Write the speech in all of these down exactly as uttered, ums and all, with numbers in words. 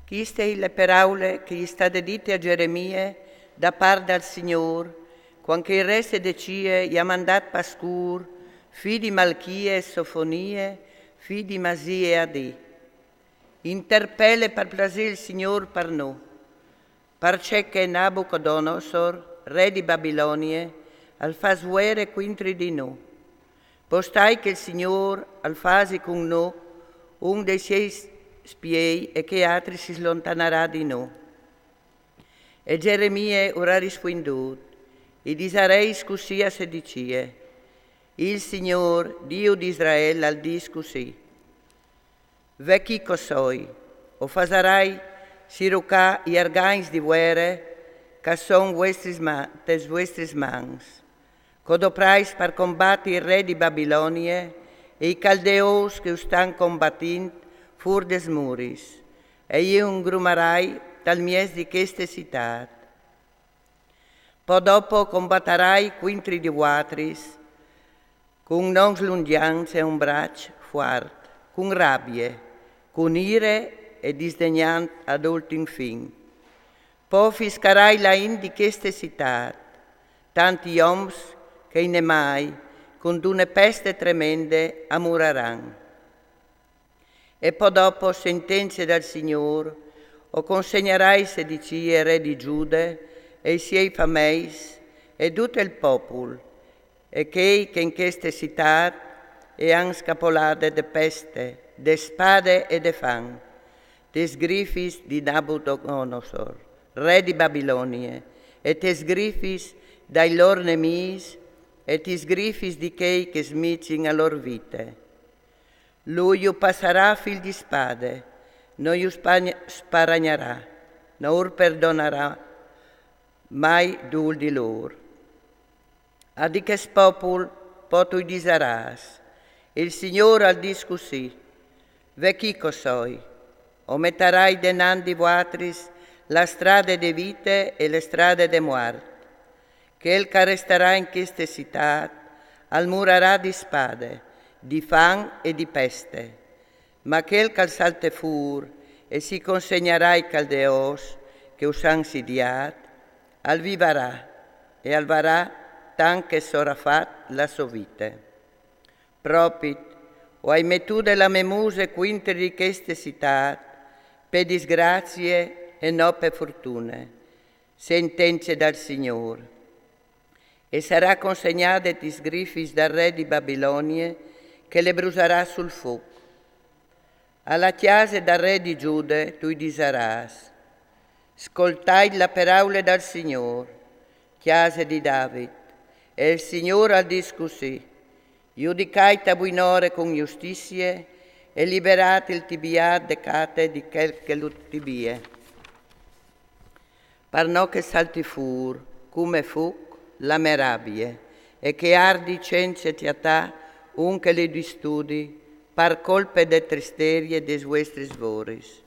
Chiste e je le peraule che e je stade dite a Gjeremie da part dal Signôr, cuant che il re Sedecie i à mandât Pascûr, fi di Malchie, e Sofonie, fi di Masie, a dî: Interpele par plasê il Signôr par nô, parcè che Nabucodonosor, re di Babilonie, al fâs vuere cuintri di nô. Pò stâi che il Signôr al fasi cun nô un dai siei spiei e che altri si slontanarà di nô. E Gjeremie ur à rispuindût: I disareis cussì a Sedicie: Il Signôr, Diu di Israel, al dîs cussì: Ve chi che o soi, o fasarai sirucâ i argagns di vuere che a son vuestris ma-, tes vuestris mans, che o doprais par combati il re di Babilonie e i caldeôs che us stan combatint fûr des muris, e ju ingrumarai tal mieç di cheste citât. Pò dopo combatarai cuintri di vuatris, cun nons lungjans e un braç fuart, cun rabie, cun ire e disdegnant ad ultin fin. Pò fiscarai la int di cheste citât, tanti oms che i nemai, cun d'une peste tremende, a muraran. E pò dopo, sentence dal Signôr, o consegnarai Sedicie, re di Giude, e i siei fameis, e dut il popul, e chei che in cheste citât e àn scapolade de peste, de spade e de fam, tes grifis di Nabucodonosor, re di Babilonie, e tes grifis dai lôr nemîs, e tes grifis di chei che smicin a lôr vite. Lui ju passarà fil di spade, no ju spagn-, sparagnarà, no ur perdonarà mai dûl di lôr. A di chest popul pò tu i disarâs: Il Signôr al dîs cussì: Ve chi che o soi, o metarai denant di vuatris la strade de vite e le strade de muart. Chel che al restarà in cheste citât al murarà di spade, di fam e di peste. Ma chel che al salte fûr e si consegnarà ai caldeôs che us àn sidiât, al vivarà e al varà tant che sarà fat la sô vite. Propit, o ai metude la mê muse cuintri di cheste citât, pe disgracie e no pe fortune, sentence dal Signôr. E sarà consegnade tes grifis dal re di Babilonie, che le brusarà sul fûc. A la cjase dal re di Giude tu i disarâs: Scoltait la peraule dal Signôr, cjase di David, e il Signôr al dîs cussì: Judicait a buinore cun justizie e liberait il tibiât de cate di chel che lu tibie. Par no che salti fûr, come fûc, la mê rabie, e che ardi cence cjatâ un che lu distudi, par colpe de tristerie des vuestris voris.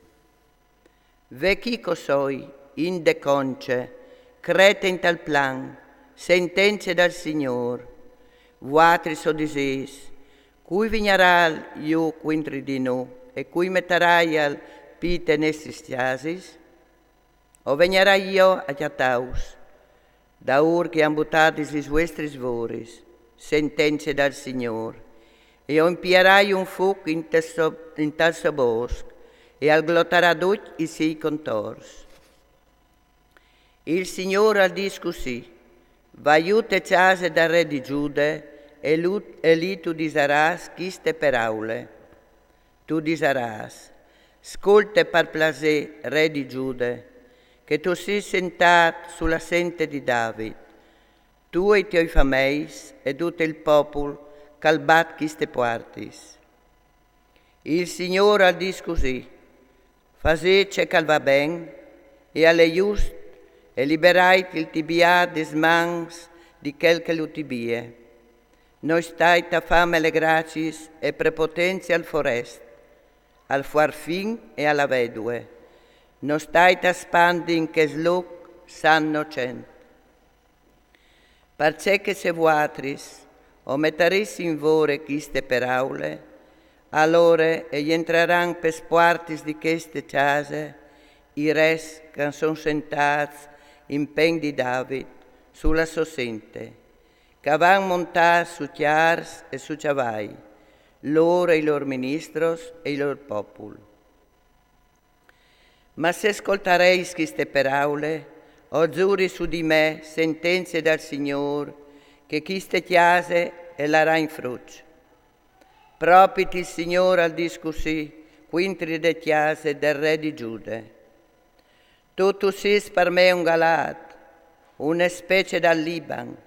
Ve chi che o soi, int de conce, crete intal plan, sentence dal Signôr. Vuatris o disês: Cui vignarà jù cuintri di nô, e cui metarà al pît te nestris cjasis? O vegnarai jo a cjatâus, daûr che i àn butadis lis vuestris voris, sentence dal Signôr, e o impiarai un fûc intal so, intal so bosc, e al glotarà ducj i siei contors. Il Signôr al dîs cussì: Va jù te cjase dal re di Giude, e lu, e li tu disarâs chiste peraule. Tu disarâs: Scolte par plasê, re di Giude, che tu sês sentât su la sente di David, tu e i tiei fameis e dut il popul che al bat chiste puartis. Il Signôr al dîs cussì: Fasêt ce che al va ben e al è just, e liberait il tibiât des mans di chel che lu tibie. No stait a fâ melegraciis e prepotence al forest, al fuarfin e a la vedue. No stait a spandi in chest lûc sant nocent. Parcè che se vuatris o metarês in vore chiste peraule, alore e jentraran pes puartis di cheste cjase i res che a son sentâts in pè di David su la sô sente, che a van montâ su cjârs e su cjavai, lôr e i lôr ministros e i lôr popul. Ma se scoltareis cheste peraule, o zuri su di me, sentenzie dal Signôr, che cheste cjase e larà in fruts. Propit il Signôr al dîs cussì cuintri de cjase del re di Gjude: Tu, tu sês par me un Galaad, une specie dal Liban.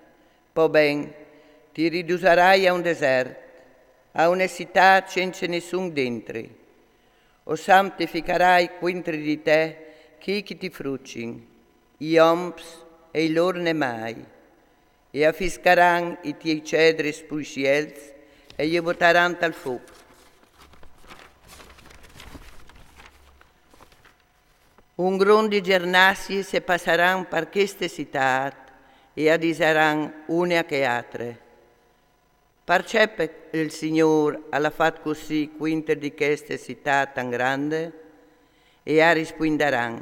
Po ben, ti ridusarai a un desert, a une citât cence nissun dentri. O santificarai cuintri di te chei che ti frucin, i oms e i lôr nemâi, e a fiscaran i tiei cedris plui sielts e ju butaran tal fûc. Un grum di gjernassiis e passaran par cheste citât e a disaran une a chê altre: Parcè pe-, il Signôr al à fat cussì cuintri di cheste citât tan grande? E a rispuindaran: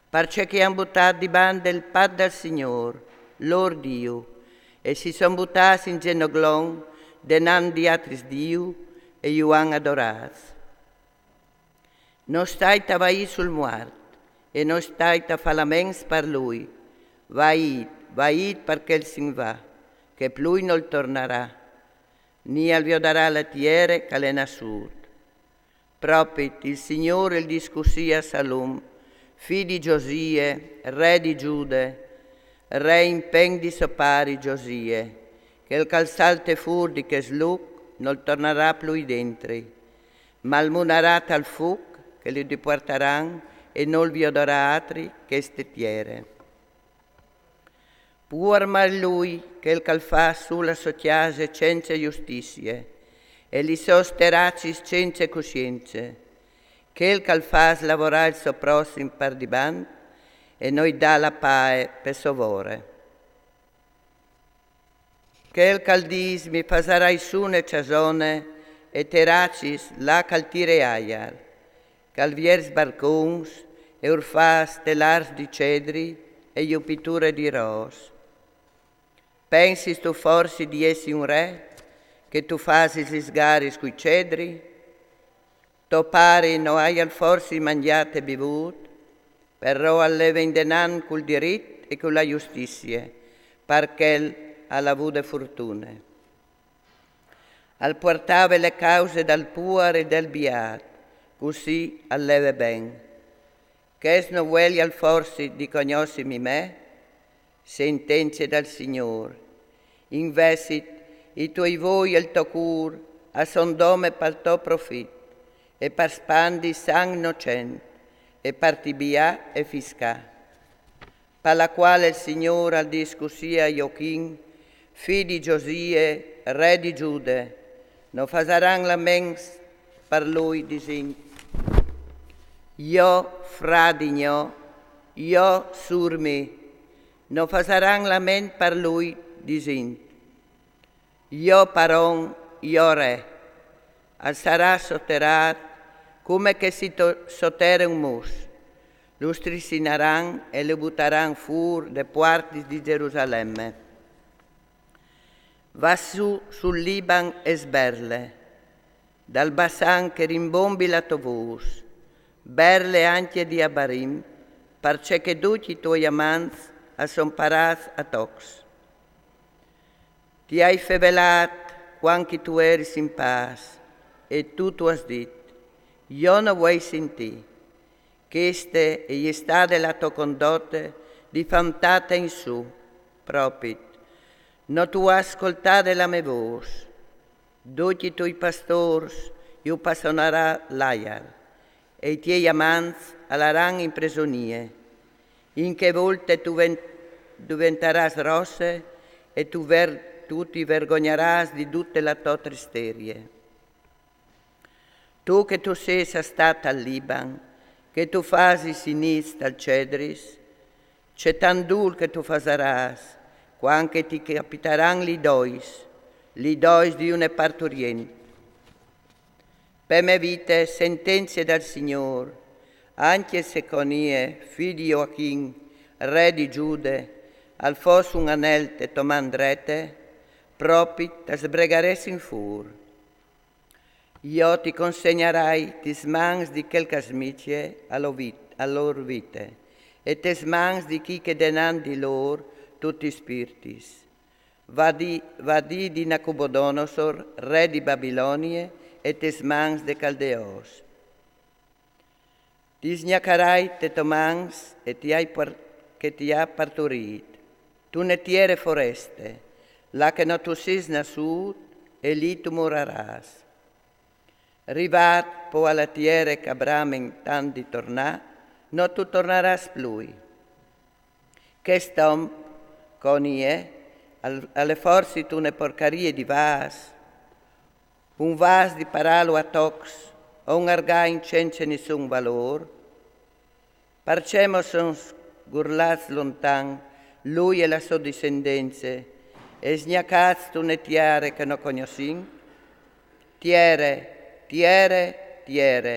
Parcè che a àn butât di bande il pat dal Signôr, lôr Diu, e si son butâts in zenoglon denant di altris dius e ju àn adorâts. No stait a vaî sul muart, e no stait a fâ laments par lui. Vaît, vaît, parcè che el si 'nd va, che plui nol tornarà, ni al viodarà la tiere che al è nassût. Propit il Signôr al dîs cussì a Salum, fi di Gjosie, re di Gjude, re in pè di so pari Gjosie: Chel che al salte fûr di chest lûc nol tornarà plui dentri, ma al munarà tal fûc che lu dipuartaran e nol viodarà altri cheste tiere. Puar mal lui chel che al fâs su la sô cjase cence justizie, e lis sôs teracis cence cussience, chel che al fâs lavorâ il so prossim par di bant e no i dà la pae pe sô vore. Chel che al dîs: Mi fasarai sù une cjasone e teracis là che al tire aiar, che al viers barcons e ur fâs telârs di cedri e ju piture di ros. Pensistu forsit di jessi un re, che tu fasis lis garis cui cedri? To pari no aial forsit mangjât e bivût? Però al leve indenant cul dirit e cu la justizie, parcè che al à vude furtune. Al puartave le cause dal puar e dal biât, cussì al leve ben. Chest no vuelial forsit di cognossimi me? Sentenzie dal Signôr. Invezit, i tuoi voi e il to cûr a son dome pal to profit e par spandi sang nocent e par tibiâ e fiscâ. Par la quale il Signôr al dîs cussì a Joachin, fi di Gjosie, re di Gjude: No fasaran laments par lui, disint: Jo, fradi gno, jo, sûr mi. No fasaran lament par lui, disint: Jo paron, jo re. Al sarà soterât come che si to-, sotere un mus. Lu strissinaran e lu butaran fûr de puartis di Gjerusalemme. Va sù sul Liban e sberle, dal Basan che rimbombi la to vôs, berle ancje di Abarim, parcè che ducj i tuoi amants a son parâts a tocs. Ti ai fevelât cuant che tu jeris in pâs, e tu, tu âs dit: Jo no vuei sintî. Cheste e je stade la tô condote di fantâte in sù, propit. No tu âs scoltade la mê vôs. Ducj i tuoi pastôrs ju passonarà l'aiar, e i tiei amants a laran in presonie. In chê volte tu ven-, duventarâs rosse e tu ver-, tu ti vergognarâs di dute la tô tristerie. Tu che tu sês a stâ tal Liban, che tu fasis i nîts tal cedris, ce tant dûl che tu fasarâs, cuant che ti capitaran lis dois, lis dois di une parturient. Pe mê vite, sentenzie dal Signôr, Ancje se Conie, fi di Joachin, re di Giude, al fos un anel te to man drete, propit te sbregaressin fûr. Jo ti consegnarai tes mans di chel che al smicie a lôr vite, e tes mans di chi che denant di lôr tu ti spirtis. Va dî, va dî di Nacubodonosor, re di Babilonie, e tes mans de Caldeôs. Ti sgnacarai tes mans e ti ai par-, che ti à parturît. Tu ne tiere foreste, là che no tu sês nassût, e li tu morarâs. Rivât po a la tiere che a bramen tant di tornâ, no tu tornarâs plui. Chest om, Conie, al, al è forsit une porcarie di vâs, un vâs di paralo a tocs o un argagn cence nissun valôr? Parcè mo son sgurlâts lontan lui e la sô dissendence, e sgnacâts te une tiere che no cognossìn? Tiere, tiere, tiere,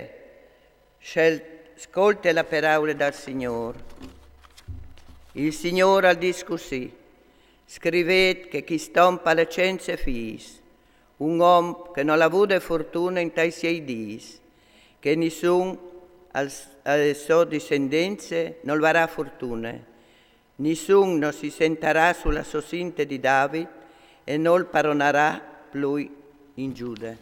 scel-, scolte la peraule dal Signôr. Il Signôr al dîs cussì: scrivêt che chist om al è cence fîs, un om che nol à vude fortune intai siei dîs, che nissun al, a la sô dissendence nol varà fortune, nissun no si sentarà su la sô sinte di David e nol paronarà plui in Giude.